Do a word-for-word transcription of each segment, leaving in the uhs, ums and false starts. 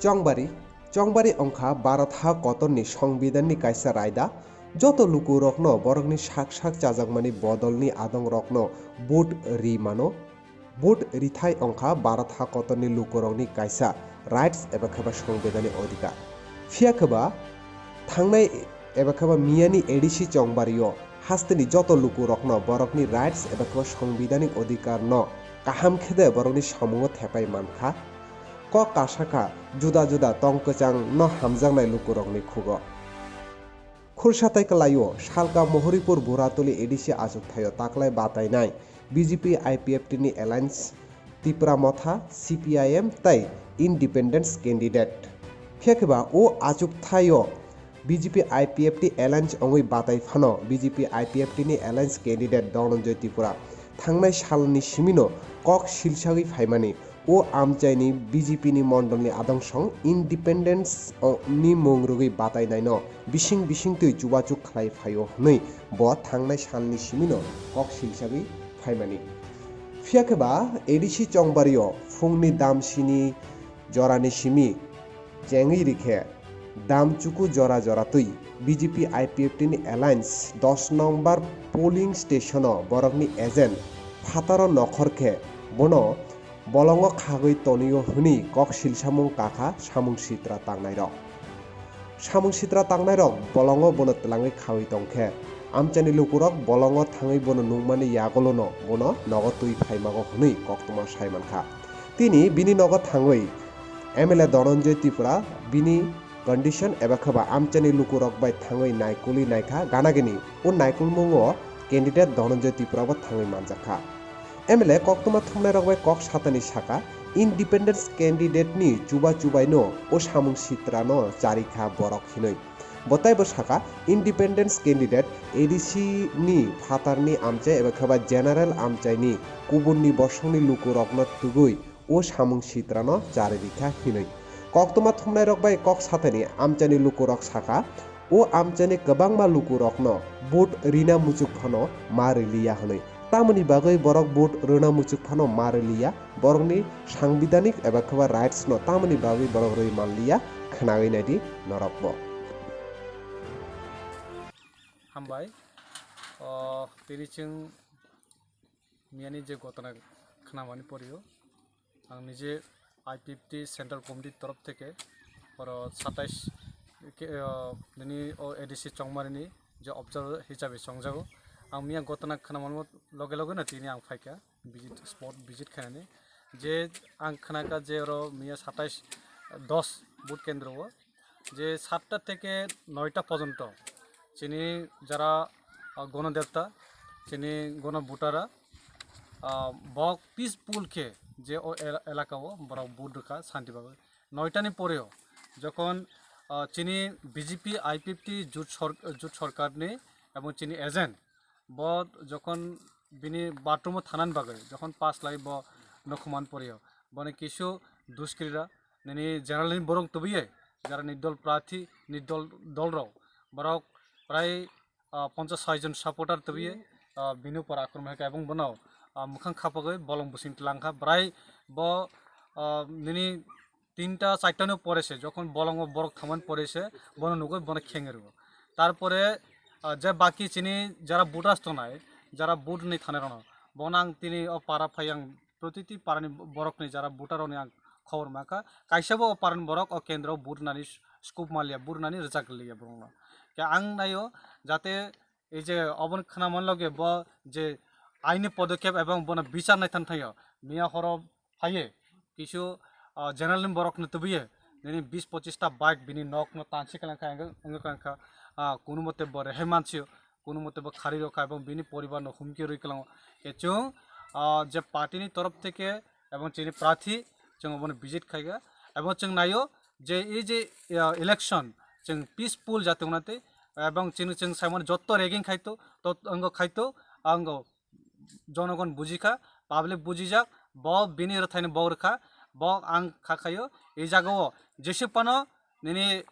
Chongbari, Chongbari wngkha Bharat ha kotorni Songbidanni kaisa raida. Joto lukurokno borokni sak sak chajakmani bodolni adongrokno vote ri mano. Vote rithai wngkha Bharat ha kotorni lukurokni kaisa rights eba khe ba Songbidanni odhikar. Phiya khe ba thangnai eba khe ba miyani A D C Chongbario hasteni joto lukurokno borokni rights eba khe ba Songbidanni odhikarno kaham khe de borokni samungo thepai mankha. Kok kasa kha juda juda tong kwchang no hamjaknai lukurokni khugo. Khulsa tai kwlaio, salka Mohoripur Buratoli A D C achuk thaio taklai batainai B J P I P F T ni alliance Tipra Motha, C P I M tai independence candidate. Phiya khe ba o achuk thaio B J P I P F T alliance wngwi batai phano B J P I P F T ni alliance candidate Dhananjay Tripura thangnai salni simino kok silsagwi phaimani. O amchaini B J P ni mondolni adong song independence, o, ni mung rwgwi batai naino bising bising twi chubachu khlai phaio hwnwi bo thangnai salni simino kok silsagwi phaimani. Phiya khe ba A D C Chongbario phungni dam sini jorani simi chengwi rikhe dam chuku jora jora twi B J P I P F T ni alliance dos number polling station o borokni agent phataro nokhor khe bono bolongo khagwi tonio hwnwi kok silsamung kakha samung sitra tangnairok. Samung sitra tangnairok bolongo bono twlangwi khawi tongkhe, amchaini lukurok bolongo thangwi bono nukmani yagulono bono nogo twi phaimago hwnwi koktwma sai mankha. Tini bini nogo thangwi M L A Dhananjay Tripura bini condition eba khe ba amchaini lukurok bai thangwi naikolwi naikha, ganagini o naikolmungo candidate Dhananjay Tripura bo thangwi manjakha. M L A koktwma thumnairok bai kok satani saka, independence candidate ni chuba chubaino o samung sitrano charikha borok hinwi. Bo taibo saka, independence candidate A D C ni phatarni amchai eba khe ba general amchaini kubunni bosongni lukurokno tugwi o samung sitrano chari rikha hinwi. Koktwma thumnairok bai kok satani amchaini lukurok saka, o amchaini kwbangma lukurokno vote rina muchuk phano ma riliya hinwi. Tamoni bagwi borok vote rwna muchuk phano ma riliya, borokni sangbidanik eba khe ba rights no tamoni bagwi borok rwi manliya, khwnagwi naidi norokbo. Hambai. O, tini chwng miyani je ghotona khnamani porio, ang nije I P F T Central Committee torof theke oro satais ke, o, nini o A D C Chongmarini je observer hisabe chongjago. Ang miya ghotona khnamani loge loge no tini ang phaikha visit, spot visit khainani. Je ang khnakha je oro miya satais dos vote kendro o je satta theke noita porjonto chini jara, ah, gonodevta, chini gono votera, ah, bok peaceful khe je o ela-, elaka o borok vote rwkha shanti bhagwi. Noitani poreo jokhon, ah, chini B J P I P F T jut sor-, jut sorkarni ebong chini agent bo jokhon bini bathroom o thanani bagwi jokhon pass lai bo nokhuman poreo boni kisu duskrira nini general ni borok tubui jara ni dol prathi ni dol, dol rok borok prai, ah, ponchas sai jon supporter tubui, ah, bini upor akromon hai kha ebong bono, ah, mukhang khapagwi bolong bwsing tlang kha brai bo, ah, nini tinta charta no pore se jokhon bolongo borok thangmani pore se bono nugwi bono khenge rwo. Tarpore, ah, je baki chini jara voters tongnai, jara vote ni thani rwno bono ang tini o para phai ang protiti parani borokni jara voter rokni ang khobor mankha. Kaisa bo o parani borok o kendro vote nani scope manliya, vote nani rwchak liya borokno. Khe ang naio jate ei je oboni khnaman loge bo je aini podokep ebong bono bichar naithani thaio. Miya horo phaiye kisu, ah, general ni borokno tubuye nini bis pochista bike bini nokno tansi kalang kha, wngkha, wngkha, ah, kunu mote bo rehai mansio, kunu mote bo khari rokha ebong bini poribar no humki rwi kalango. Khe chwng, ah, je party ni torof theke ebong chini prathi chwng obono visit khaikha ebong chwng naio je ei je, ah, election chwng peaceful jate wngnate ebong chini chwng saimano jotto rigging khaito, tot-, wngkha khaito, wngkha jonogon bujikha, public bujijak, bo bini rwthaino bo rwkha, bo ang kha khaio, ei jagao jesuk phano nini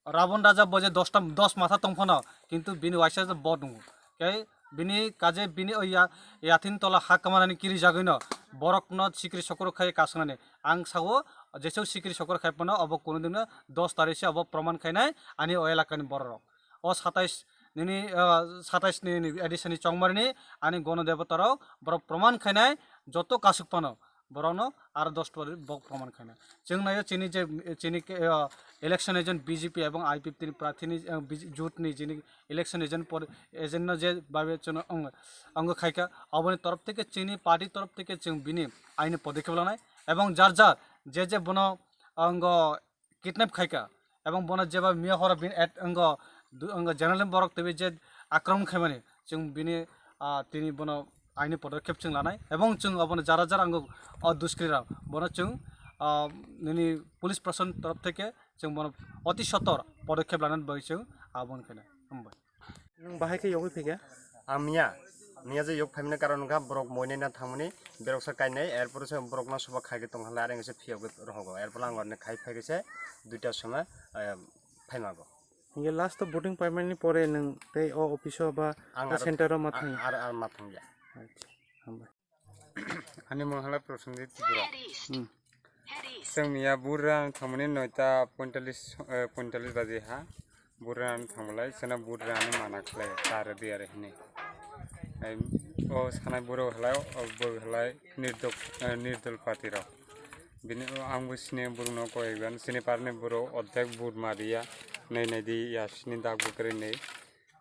Rabon Raja bo je dosta, dos matha tong phano, kintu bini waisa je bo tongo. Khe bini kaje bini o ya, yathini tola ha kwmanani kirijagwino borokno sikri sokro khai kasnani. Ang sao Jesuk sikiri sokor khai phano obo kunu dino dos tarikh se obo proman khainai ani o elakani bororok. O satais nini, ah, satais ni, ni edition ni chongmari ni ani gono debota rok borok proman khainai joto kasuk phano borokno aro dos tarikh bo proman khainai. Chwng naio chini je, chini ke, ah, election agent B J P ebong I P F T ni prarthi ni, ah, B J, jut ni chini election agent por, agent no je babe chwng ong, ong khaika, aboni torof theke chini party torof theke chwng bini aini podokkhep lanai ebong jar jar je je bono ongo kidnap khaika ebong bono jeba miya horo bin at ongo du-, ongo general borok tebe je akromon khaimani chwng bini, ah, tini bono aini podokkhep chwng lanai ebong chwng obono jara jara ongo o duskri rok bono chwng, ah, nini police proshashan torof theke chwng bono oti sotor podokkhep lanani bagwi chwng aboni khaina hambai. Nwng bahai khe yogwi phikha? Ang miya, miya je yok phaimani karon wngkha borok moinai na thangmani, berok sa kainai, erpore se borok no soba khai khe tong halai, areng se phiyok rohogo, erpore ang orne khai phai khe se duita somoi, eh, phaimago. Hinkhe last o voting paimani pore nwng tei o office o ba Ang o aro center o ma thang? Ar, ar ma thangya. Acha, hambai. Ani mung hala Prosenjit Tripura. Hmm. Chwng miya bura ang thangmani noita pointalis, eh, pointalis baji ha. Bura ang thangbalai, chwngno bura ani mana khlai, tar di ari hini. Ai, o sanai bura halai, o bura halai, nirdok, eh, nirdol party rok. Bini o ang bo sini burung no koi gan, sini parni bura ordek bura mariya, nei nei di ya sini dak bukre nei.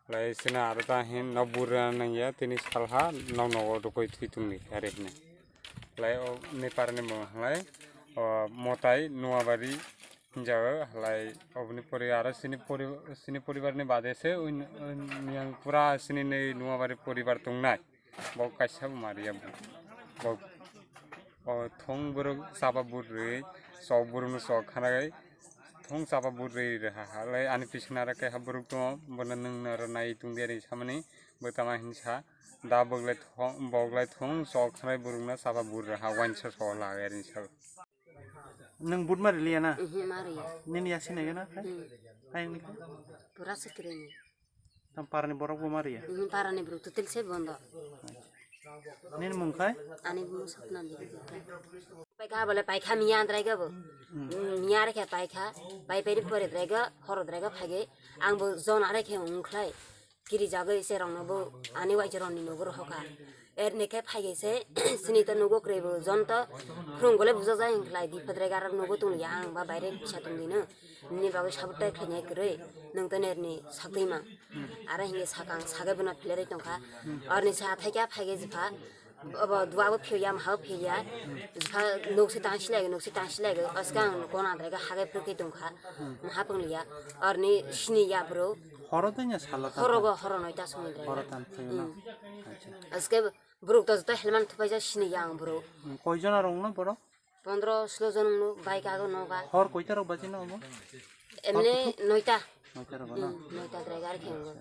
Lai sini aro ta hin no bura nangya, tini salha no no o dokoi thui tungni, are hini. Lai o ni parni mo lai, o motai Nuabari hinjago, lai oboni pori aro sini pori-, sini poribar ni bade se, un-, un-, yang pura sini nei Nuabari poribar tongnai. Bo kaisa bo mariya bo. Bo, o thong borok chaba burwi, sok borok no sok khana gai. Thong chaba burwi reha ha lai ani pising nara keha borok tongo, bono nwng nara nai tongdi ari samani, bo tama hinsa, da boglai thong, boglai thong, sok khanai borok no chaba bur reha, wainsa so lagai ari sa. Nwng but mari liya na? Mhm, mariya. Nini yasi nai na? Hmm. Hai ni. Pura sikri ni. Tam parani borok bo mariya? Mhm, parani borok total se bondo. Nini mung khai? Ani mung Sapna Devi. Paikha bole paikha miya andrai ga bo. Hmm. Mm, miya rekhe paikha, pai peri pore drai ga, horo drai ga phage. Ang bo jon are khe ungkhlai. Kiri jagwi se rong no bo ani wai jon ni nogo rohoka. Er ne khe phage se sini to nogo kre bo jon to khurung gole bujo jai ungkhlai di phadrai ga rak nogo tong ya ang ba baire kisa tong di no. Nini bagwi sabuk tai khlainai kwrwi, nwng to nerni saktwi mang. Aro hinwi sakang sagai bono philarwi tongkha. Orni sa thaikha phaikhe jepha, obo duabo phiya, maha phiya. Jepha nokse tang silaigo, nokse tang silaigo, askang kona andrai hagai phurkhe tongkha. Maha pwngliya, orni sini ya bro. Horo tanya sala ta. Horogo horo noita songwi drai. Horo tan phai no. Hmm. Acha. Aske borok to joto helmet thupai ja sini ya ang bro. Hmm, koi jona rong no borok? Pondro solo jon no bike ago noga. Hor koita rok baji no omo? Emne noita. Noita rok no? Hmm, noita drai gari khengo.